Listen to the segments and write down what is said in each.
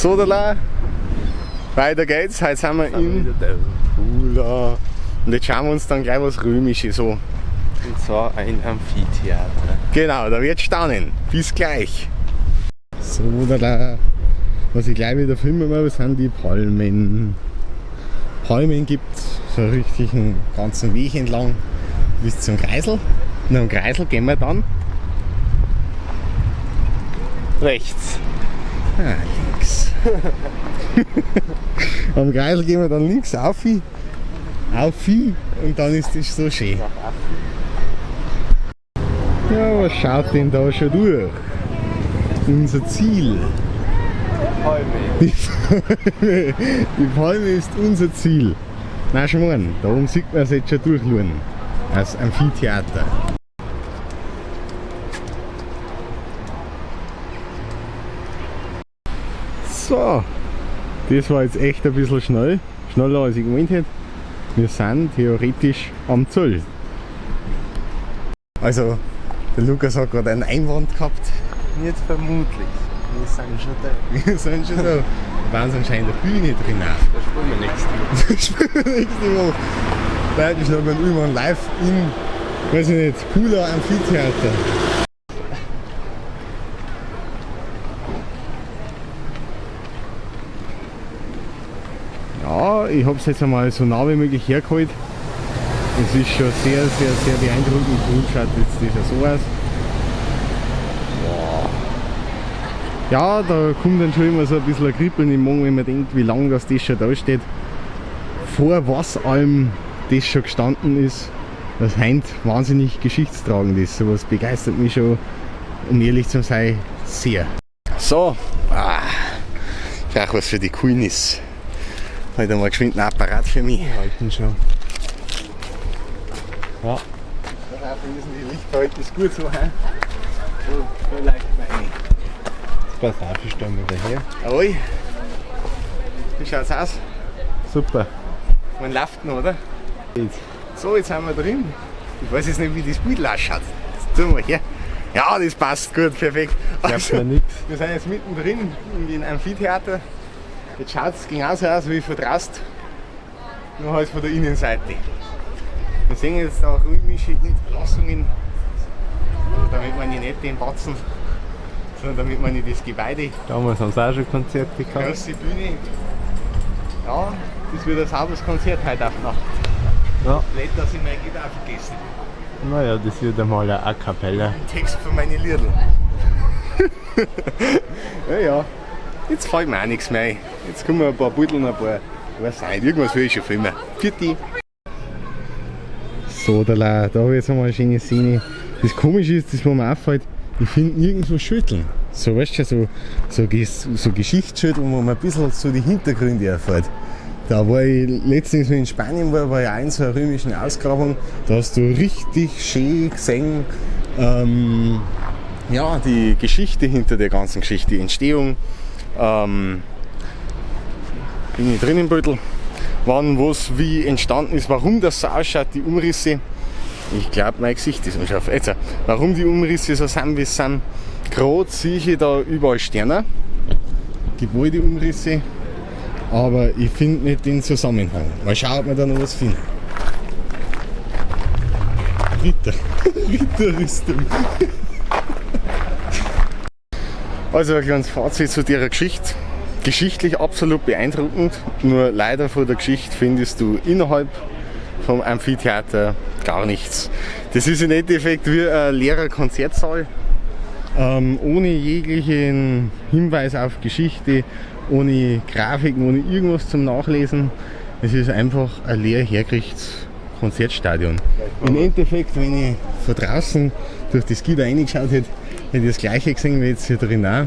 So, da weiter geht's. Heute sind wir in Pula. Und jetzt schauen wir uns dann gleich was Römisches an. Und zwar ein Amphitheater. Genau, da wird staunen. Bis gleich. So, da. Was ich gleich wieder filmen muss, sind die Palmen. Palmen gibt es so richtig einen ganzen Weg entlang bis zum Kreisel. Und am Kreisel gehen wir dann rechts. Ah, links. Am Kreisel gehen wir dann links auf, auf und dann ist das so schön. Ja, was schaut denn da schon durch? Unser Ziel. Palme. Die Palme ist unser Ziel. Nein, schon da oben sieht man es jetzt schon durchschauen. Das Amphitheater. So, das war jetzt echt ein bisschen schnell. Schneller als ich gemeint hätte. Wir sind theoretisch am Zoll. Also, der Lukas hat gerade einen Einwand gehabt. Nicht vermutlich. Wir sind schon da. Wir sind schon da. Da waren anscheinend eine Bühne drin auch. Da spielen wir nächste Woche. Da spielen wir nächste Woche. Leute, und Ullmann live in, weiß ich nicht, Pula Amphitheater. Ja, ich habe es jetzt einmal so nah wie möglich hergeholt. Es ist schon sehr, sehr, sehr beeindruckend. Gut schaut jetzt das ja so aus. Wow. Ja, da kommt dann schon immer so ein bisschen ein Kribbeln im Magen, wenn man denkt, wie lange das schon da steht. Vor was allem das schon gestanden ist, das heint wahnsinnig geschichtstragend ist. Sowas begeistert mich schon, um ehrlich zu sein, sehr. So, ich brauche was für die Coolness. Heute mal geschwind einen Apparat für mich. Halten schon. Ja. Die Lichtverhältnis ist gut so, hä? So, da leicht mal rein. Jetzt pass auf, ich stelle mich daher. Jawohl. Wie schaut's aus? Super. Man läuft noch, oder? Jetzt. So, jetzt sind wir drin. Ich weiß jetzt nicht, wie das Bild ausschaut. Jetzt tun wir her. Ja, das passt gut, perfekt. Also, nichts. Wir sind jetzt mittendrin in dem Amphitheater. Jetzt schaut es genauso aus wie von draußen, nur halt von der Innenseite. Wir sehen jetzt da römische Hinterlassungen. Also damit meine ich nicht den Batzen, sondern damit meine ich das Gebäude. Damals haben sie auch schon Konzerte gehabt. Große Bühne. Ja, das wird ein sauberes Konzert heute auf Nacht. Ja. Blöd, dass ich meine Gitarre vergessen. Naja, das wird einmal eine A Cappella. Text von meinen Liedl. Ja, ja. Jetzt fällt mir auch nichts mehr ein. Jetzt kommen ein paar Beutel und ein paar. Ich weiß nicht, irgendwas will ich schon filmen. Vierte. So, da, da habe ich jetzt einmal eine schöne Szene. Das Komische ist, das, was mir auffällt, ich finde nirgendwo Schütteln. So, weißt du, so Geschichtsschütteln, wo man ein bisschen so die Hintergründe erfährt. Da war ich letztens, wenn ich in Spanien war, war ich auch in so einer römischen Ausgrabung. Da hast du richtig schön gesehen, ja, die Geschichte hinter der ganzen Geschichte, die Entstehung. Bin ich drin im Beutel, wann, was, wie entstanden ist, warum das so ausschaut, die Umrisse. Ich glaube, mein Gesicht ist unscharf. Jetzt, warum die Umrisse so sind, wie sie sind. Gerade sehe ich da überall Sterne, Gebäudeumrisse, aber ich finde nicht den Zusammenhang. Mal schauen, ob wir da noch was finden. Ritter. Ritterrüstung. Also ein kleines Fazit zu der Geschichte. Geschichtlich absolut beeindruckend, nur leider von der Geschichte findest du innerhalb vom Amphitheater gar nichts. Das ist im Endeffekt wie ein leerer Konzertsaal, ohne jeglichen Hinweis auf Geschichte, ohne Grafiken, ohne irgendwas zum Nachlesen. Es ist einfach ein leer hergerichtetes Konzertstadion. Im Endeffekt, wenn ich von draußen durch das Gitter reingeschaut hätte, hätte ich das Gleiche gesehen wie jetzt hier drin auch.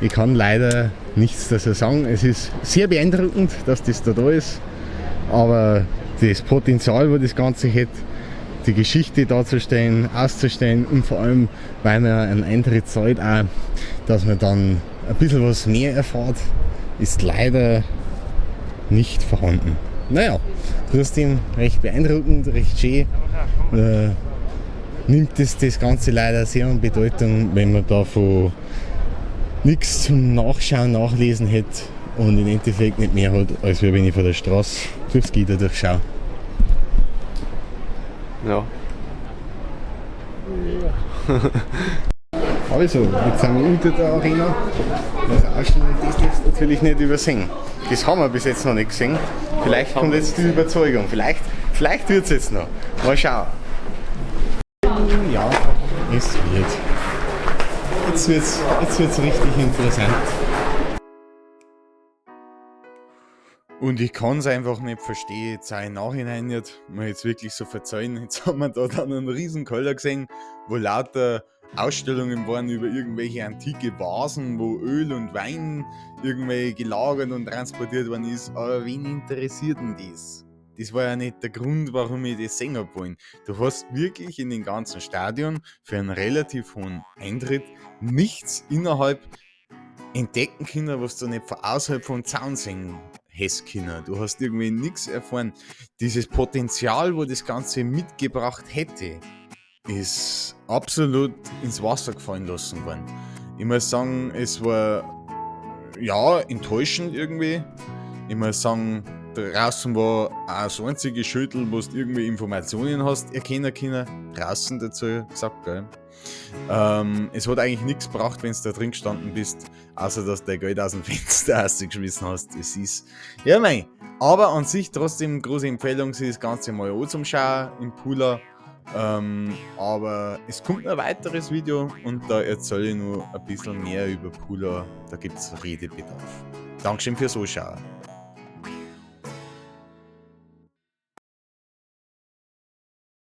Ich kann leider nichts dazu sagen. Es ist sehr beeindruckend, dass das da ist, aber das Potenzial, was das Ganze hätte, die Geschichte darzustellen, auszustellen und vor allem, weil man einen Eintritt zahlt, auch, dass man dann ein bisschen was mehr erfährt, ist leider nicht vorhanden. Naja, trotzdem recht beeindruckend, recht schön. Nimmt das Ganze leider sehr an Bedeutung, wenn man da von Nichts zum Nachschauen, Nachlesen hätte und im Endeffekt nicht mehr hat, als wenn ich von der Straße durchs Gitter durchschaue. Ja. Also, jetzt sind wir unter der Arena. Das Ausstellung, das darfst du natürlich nicht übersehen. Das haben wir bis jetzt noch nicht gesehen. Vielleicht kommt jetzt die Überzeugung. Vielleicht wird es jetzt noch. Mal schauen. Ja, es wird. Jetzt wird's richtig interessant. Und ich kann es einfach nicht verstehen, jetzt auch im Nachhinein nicht, mir jetzt wirklich so verzeihen. Jetzt haben wir da dann einen riesen Keller gesehen, wo lauter Ausstellungen waren über irgendwelche antike Vasen, wo Öl und Wein irgendwie gelagert und transportiert worden ist. Aber wen interessiert denn das? Das war ja nicht der Grund, warum ich das sehen hab wollen. Du hast wirklich in dem ganzen Stadion für einen relativ hohen Eintritt nichts innerhalb entdecken können, was du nicht von außerhalb von Zaun sehen hast können. Du hast irgendwie nichts erfahren. Dieses Potenzial, wo das Ganze mitgebracht hätte, ist absolut ins Wasser gefallen lassen worden. Ich muss sagen, es war ja enttäuschend irgendwie. Ich muss sagen, draußen war auch das einzige Schüttel, wo du irgendwie Informationen hast erkennen können. Draußen dazu gesagt, gell. Es hat eigentlich nichts gebracht, wenn du da drin gestanden bist, außer dass du dein Geld aus dem Fenster rausgeschmissen hast. Es ist, ja mei. Aber an sich trotzdem große Empfehlung, sich das Ganze mal anzuschauen im Pula. Aber es kommt noch ein weiteres Video und da erzähle ich noch ein bisschen mehr über Pula. Da gibt es Redebedarf. Dankeschön fürs Anschauen.